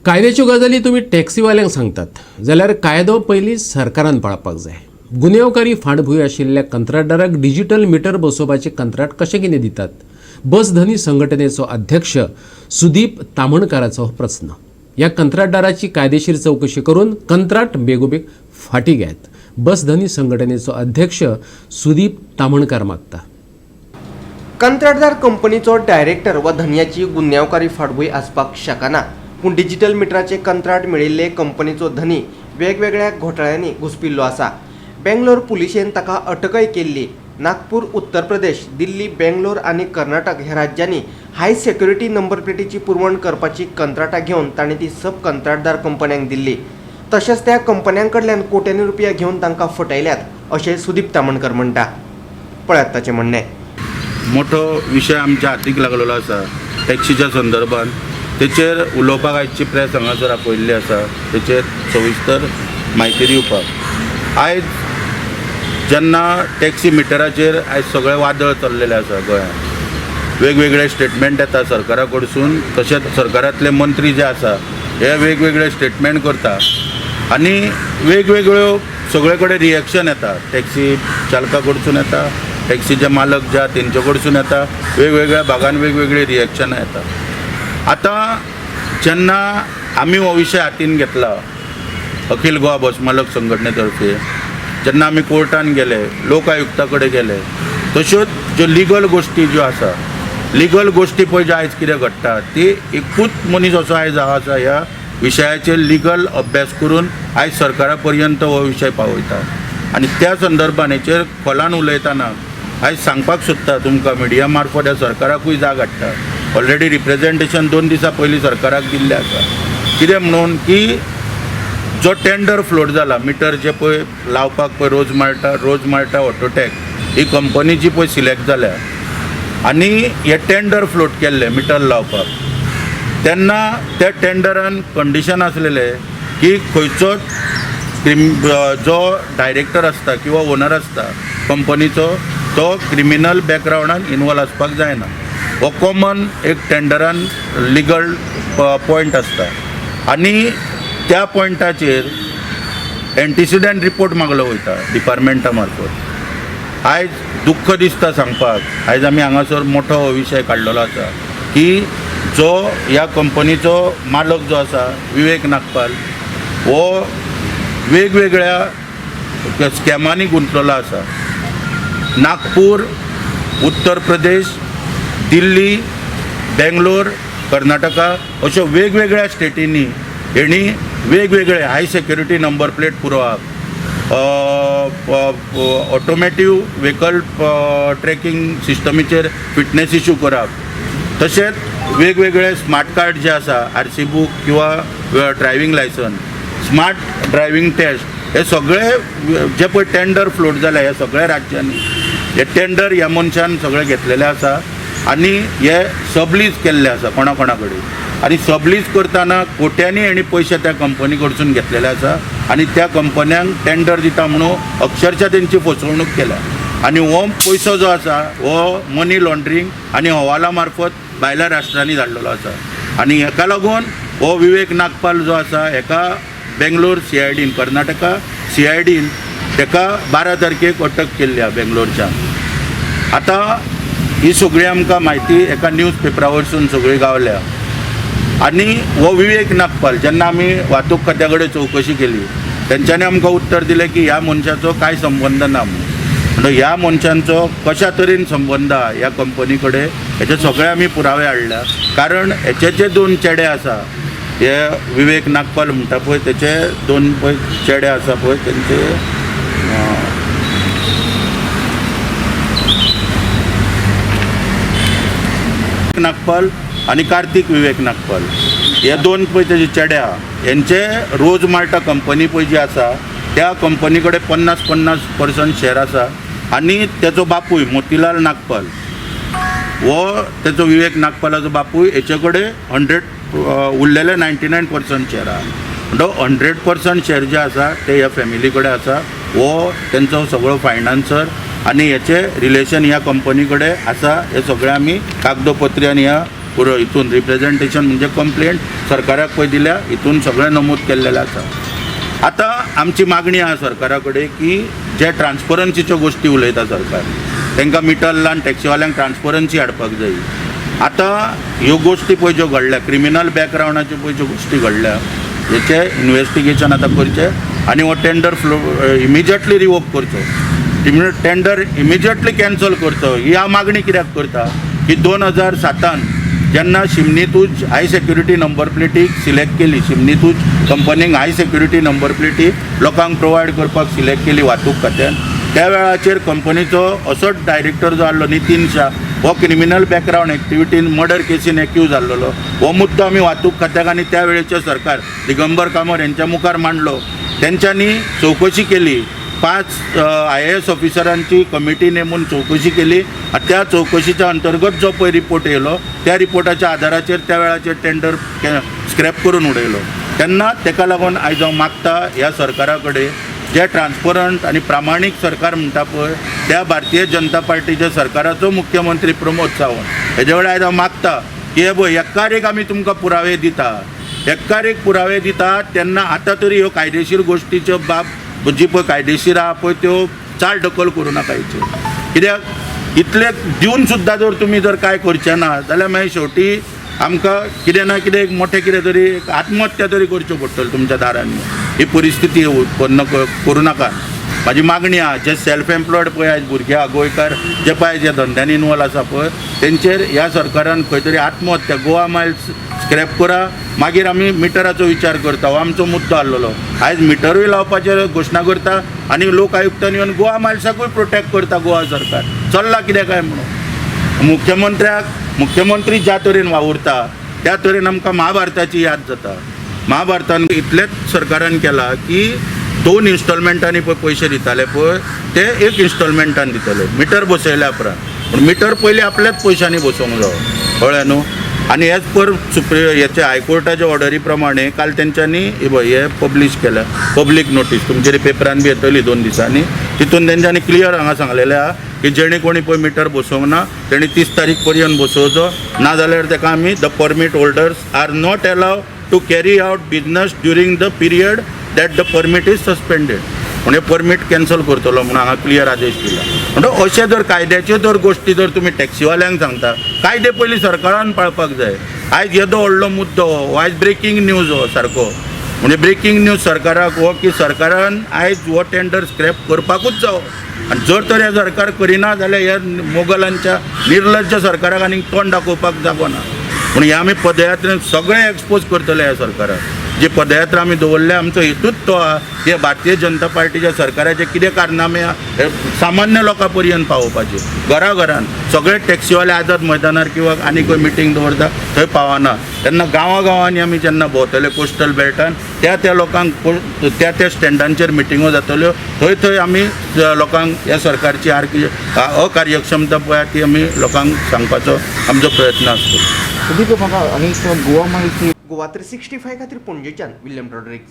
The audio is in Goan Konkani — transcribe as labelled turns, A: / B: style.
A: कायद्याच्यो गजाली तुमी टॅक्सीवाल्यांक सांगतात जाल्यार कायदो पयलीं सरकारान पाळपाक जाय. गुन्यांवकारी फांटभूंय आशिल्ल्या कंत्राटदाराक डिजिटल मिटर बसोवपाचें कंत्राट कशें कितें दितात? बस धनी संघटनेचो अध्यक्ष सुदीप ताम्हणकाराचो हो प्रस्न. ह्या कंत्राटदाराची कायदेशीर चवकशी करून कंत्राट बेगोबेग फाटीं घेयात, बस धनी संघटनेचो अध्यक्ष सुदीप ताम्हणकार मागता.
B: कंत्राटदार कंपनीचो डायरेक्टर वा धनयाची गुन्यांवकारी फाटभूंय आसपाक शकना, पूण डिजिटल मिटराचे कंत्राट मेळिल्ले कंपनीचो धनी वेगवेगळ्या घोटाळ्यांनी घुसपिल्लो आसा. बेंगलोर पुलिशेन ताका अटकय केल्ली. नागपूर, उत्तर प्रदेश, दिल्ली, बेंगलोर आनी कर्नाटक ह्या राज्यांनी हाय सेक्युरिटी नंबर प्लेटीची पुरवण करपाची कंत्राटां घेवन ताणें ती सब कंत्राटदार कंपन्यांक दिल्ली. तशेंच त्या कंपन्यां कडल्यान कोट्यांनी रुपया घेवन तांकां फटयल्यात अशें सुदीप तामणकर म्हणटा. पळयात ताचें म्हणणें.
C: मोठो विशय आमच्या हातीक लागलेलो आसा टॅक्सीच्या संदर्भात, तेचेर उलोवपाक आयची प्रेस हांगासर आपयल्ली आसा, तेचेर सविस्तर म्हायती दिवपाक. आयज जेन्ना टॅक्सी मिटराचेर आयज सगळें वादळ चल्लेलें आसा गोंयांत, वेगवेगळे स्टेटमेंट येता सरकारा कडसून, तशेंच सरकारांतले मंत्री जे आसा हे वेगवेगळे स्टेटमेंट करता आनी वेगवेगळ्यो सगळे कडेन रिएक्शन येता. टॅक्सी चालका कडसून येता, टॅक्सीचे मालक जे आहा तेंचे कडसून येता, वेगवेगळ्या भागान वेगवेगळी रिएक्शनां येता. आतां जेन्ना आमी हो विशय हातीन घेतला अखिल गोवा बस मालक संघटने तर्फे, जेन्ना आमी कोर्टान गेले, लोक आयुक्ता कडेन गेले, तश्योच ज्यो लिगल गोश्टी ज्यो आसा, लिगल गोश्टी पळय ज्यो आयज कितें घडटा ती एकूच मनीस असो आयज आसा ह्या विशयाचेर लिगल अभ्यास करून आयज सरकारा पर्यंत हो विशय पावयता. आनी त्या संदर्भान हेचेर खोलान उलयतना आयज सांगपाक सोदता तुमकां मिडिया मार्फत ह्या सरकाराकूय जाग हाडटा. ऑलरेडी रिप्रेजेंटेशन 2 दिसां पयलीं सरकाराक दिल्लें आसा, कितें म्हणून की जो टेंडर फ्लोट जाला मिटर जे पळय लावपाक पळय रोज माल्टा ऑटोटॅक ही कंपनी जी पळय सिलेक्ट जाल्या आनी हे टेंडर फ्लोट केल्ले मिटर लावपाक, तेन्ना त्या टेंडरान कंडिशन आसलेलें की खंयचोच जो डायरेक्टर आसता किंवा ओनर आसता कंपनीचो तो क्रिमिनल बॅकग्रावंडान इनवॉल्व आसपाक जायना. हो कॉमन एक टेंडरान लिगल पॉयंट आसता आनी त्या पॉयंटाचेर एंटिसिडंट रिपोर्ट मागलो वयता डिपार्टमेंटा मार्फत. आयज दुख्ख दिसता सांगपाक, आयज आमी हांगासर मोठो हो विशय काडलेलो आसा की जो ह्या कंपनीचो मालक जो आसा विवेक नागपाल हो वेगवेगळ्या स्कॅमांनी गुंतलेलो आसा. नागपूर, उत्तर प्रदेश, दिल्ली, बेंगलोर, कर्नाटका अश्यो वेगवेगळ्या स्टेटींनी हेणी वेगवेगळे हाय सेक्युरिटी नंबर प्लेट पुरोवप, ऑटोमेटीव व्हेकल ट्रॅकिंग सिस्टमीचेर फिटनेस इशू करप, तशेंच वेगवेगळे स्मार्ट कार्ड जे आसा आरसी बूक किंवा driving licence, smart driving test, हे सगळे जे पळय टेंडर फ्लोट जाले ह्या सगळ्या राज्यांनी हे टेंडर ह्या मनशान सगळे घेतलेले आसा आनी हे सबलीज केल्ले आसा कोणा कोणा कडेन, आनी सबलीज करतना कोट्यांनी हेणी पयशे त्या कंपनी कडसून घेतलेले आसा आनी त्या कंपन्यांक टेंडर दिता म्हणून अक्षरशा तेंची फसवणूक केल्या. आनी हो पयसो जो आसा हो मनी लॉन्ड्रींग आनी हवाला मार्फत भायल्या राष्ट्रांनी धाडलेलो आसा आनी हेका लागून हो विवेक नागपाल जो आसा हेका बेंगलोर CIDन, कर्नाटका CIDन तेका 12 तारखेक अटक केल्ली आहा बेंगलोरच्यान. आतां ही सगळी आमकां म्हायती एका न्यूज पेपरा वरसून सगळी गावल्या. आनी हो विवेक नागपाल जेन्ना आमी वाहतूक खात्या कडेन चवकशी केली तेंच्यांनी आमकां उत्तर दिलें की ह्या मनशाचो कांय संबंद ना म्हणून. म्हणटकीर ह्या मनशांचो कशा तरेन संबंद आहा ह्या कंपनी कडेन हेचे सगळे आमी पुरावे हाडल्या, कारण हेचे जे 2 चेडे आसा, हे विवेक नागपाल म्हणटा पळय तेचे 2 पळय चेडे आसा पळय तेंचे नागपाल आनी कार्तीक विवेक नागपाल हे 2 पळय तेजे चेडे आहा, हेंचे रोज माल्टा कंपनी पळय जी आसा त्या कंपनी कडेन 50-50% शेअर आसा आनी तेचो बापूय मोतीलाल नागपाल हो तेचो विवेक नागपालाचो बापूय हेचे कडेन 100 उरलेले 99% शेअर आहा. म्हणटकीर 100% शेअर जे आसा ते ह्या फॅमिली कडेन आसा. हो तेंचो सगळो फायनान्सर आनी हेचे रिलेशन ह्या कंपनी कडेन आसा. हे सगळे आमी कागदोपत्री आनी ह्या पुरो हितून रिप्रेजेंटेशन म्हणजे कंप्लेंट सरकाराक पळय दिल्या, हितून सगळें नमूद केल्लेलें आसा. आतां आमची मागणी आहा सरकारा कडेन की जे ट्रान्सपरन्सीच्यो गोश्टी उलयता सरकार, तांकां मिटर लावन टॅक्सीवाल्यांक ट्रान्सपरन्सी हाडपाक जाय. आतां ह्यो गोश्टी पळय ज्यो घडल्या, क्रिमिनल बॅकग्रावंडाच्यो पळय ज्यो गोश्टी घडल्या, हेचें इन्वेस्टिगेशन आतां करचें आनी हो टेंडर फ्लो इमिजिएटली रिवोक करचो, टेंडर इमिजिएटली कॅन्सल करचो. ही हांव मागणी कित्याक करता की 2007 जेन्ना शिमनीतूच हाय सेक्युरिटी नंबर प्लेटीक सिलेक्ट केली, शिमनीतूच कंपनीक हाय सेक्युरिटी नंबर प्लेटी लोकांक प्रोवायड करपाक सिलेक्ट केली वाहतूक खात्यान, त्या वेळाचेर कंपनीचो असोच डायरेक्टर जो आहलो नितीन शाह, हो क्रिमिनल बॅकग्रावंड एक्टिविटीन मर्डर केसीन एक्यूज जाल्लो. हो मुद्दो आमी वाहतूक खात्याक आनी त्या वेळेचे सरकार दिगंबर कामत हेंच्या मुखार मांडलो. तेंच्यांनी चवकशी केली, 5 आयएएस ऑफिसरांची कमिटी नेमून चवकशी केली आनी त्या चवकशीच्या अंतर्गत जो पळय रिपोर्ट येयलो, त्या रिपोर्टाच्या आदाराचेर त्या वेळाचेर टेंडर स्क्रॅप करून उडयलो. तेन्ना तेका लागून आयज हांव मागता ह्या सरकारा कडेन, जे ट्रान्सपरंट आनी प्रामाणीक सरकार म्हणटा पळय, त्या भारतीय जनता पार्टीच्या सरकाराचो मुख्यमंत्री प्रमोद सावंत हेजे कडेन आयज हांव मागता की हे पळय, एकार एक आमी तुमकां पुरावे दिता, एकार एक पुरावे दिता, तेन्ना आतां तरी ह्यो कायदेशीर गोश्टीच्यो बाब जी पळय कायदेशीर आहा पळय त्यो चाल ढकल करूं नाका हेचेर. कित्याक इतले दिवन सुद्दां जर तुमी जर कांय करचे ना जाल्यार मागीर शेवटी आमकां कितें ना कितें एक मोठें कितें तरी एक आत्महत्या तरी करच्यो पडटल्यो तुमच्या दारांनी. ही परिस्थिती उत्पन्न करूं नाका. म्हाजी मागणी आहा, जे सेल्फ एम्प्लॉयड पळय आयज भुरगे आहा गोंयकार, जे पळय जे धंद्यान इनवॉल्व आसा पळय, तेंचेर ह्या सरकारान खंय तरी आत्महत्या, गोवा मायल्स स्क्रॅप करा, मागीर आमी मिटराचो विचार करता, हो आमचो मुद्दो आहलोलो. आयज मिटरूय लावपाचेर घोशणा करता आनी लोक आयुक्तान येवन गोवा मायल्साकूय प्रोटेक्ट करता. गोवा सरकार चल्ला कितें काय म्हणून मुख्यमंत्र्याक, मुख्यमंत्री ज्या तरेन वावुरता त्या तरेन आमकां महाभारताची याद जाता. महाभारतान इतलेंच सरकारान केलां की 2 इन्स्टॉलमेंटांनी पळय पयशे दिताले पळय, ते एक इन्स्टॉलमेंटान दितले मिटर बसयल्या उपरांत. पूण मिटर पयलीं आपल्याच पयशांनी बसोवंक जावो, कळ्ळें न्हू. आनी एज पर सुप्रीम हेचे हायकोर्टाच्या ऑर्डरी प्रमाणे काल तेंच्यांनी हे पळय हे पब्लीश केल्या पब्लीक नोटीस, तुमचे पेपरान बी येतली 2 दिसांनी. तितून तेंच्यांनी क्लियर हांगा सांगलेलें आहा की जेणे कोणी पळय मिटर बसोवंक ना तेणी 30 तारीख पर्यंत बसोवचो, ना जाल्यार तेका आमी the permit holders are not allow to carry out business during the period that the permit is suspended, म्हणजे परमीट कॅन्सल करतलो म्हणून हांगा क्लियर आदेश दिला. म्हणटा अशें जर कायद्याच्यो जर गोश्टी जर तुमी टॅक्सीवाल्यांक सांगता, कायदे पयलीं सरकारान पाळपाक जाय. आयज येदो व्हडलो मुद्दो हो, आयज ब्रेकींग न्यूज हो सारको, म्हणजे ब्रेकींग न्यूज सरकाराक हो की सरकारान आयज हो टेंडर स्क्रॅप करपाकूच जावो. आनी जर तर हें सरकार करिना जाल्यार ह्या मोगलांच्या निर्लज्ज सरकाराक आनीक तोंड दाखोवपाक जागो ना. पूण हे आमी पदयात्रेन सगळें एक्सपोज करतले ह्या सरकाराक. जी पदयात्रा आमी दवरल्या, आमचो हेतूच तो आहा की भारतीय जनता पार्टीच्या सरकाराचे कितें कारनामे आहा हे सामान्य लोकां पर्यंत पावोवपाचे. घरा घरान सगळे टॅक्सीवाले आझाद मैदानार किंवा आनी खंय मिटींग दवरता थंय पावना, तेन्ना गांवा गांवांनी आमी जेन्ना भोंवतले कोस्टल बेल्टान, त्या त्या लोकांक त्या त्या स्टँडांचेर मिटिंगो जातल्यो, थंय थंय आमी लोकांक ह्या सरकारची अकार्यक्षमता पळय ती आमी लोकांक सांगपाचो आमचो प्रयत्न आसतलो.
D: सुदीप, म्हाका आनी गोवा मायल्स
B: गोवा 365 खातीर पणजेच्यान विल्यम रॉड्रिग्ज.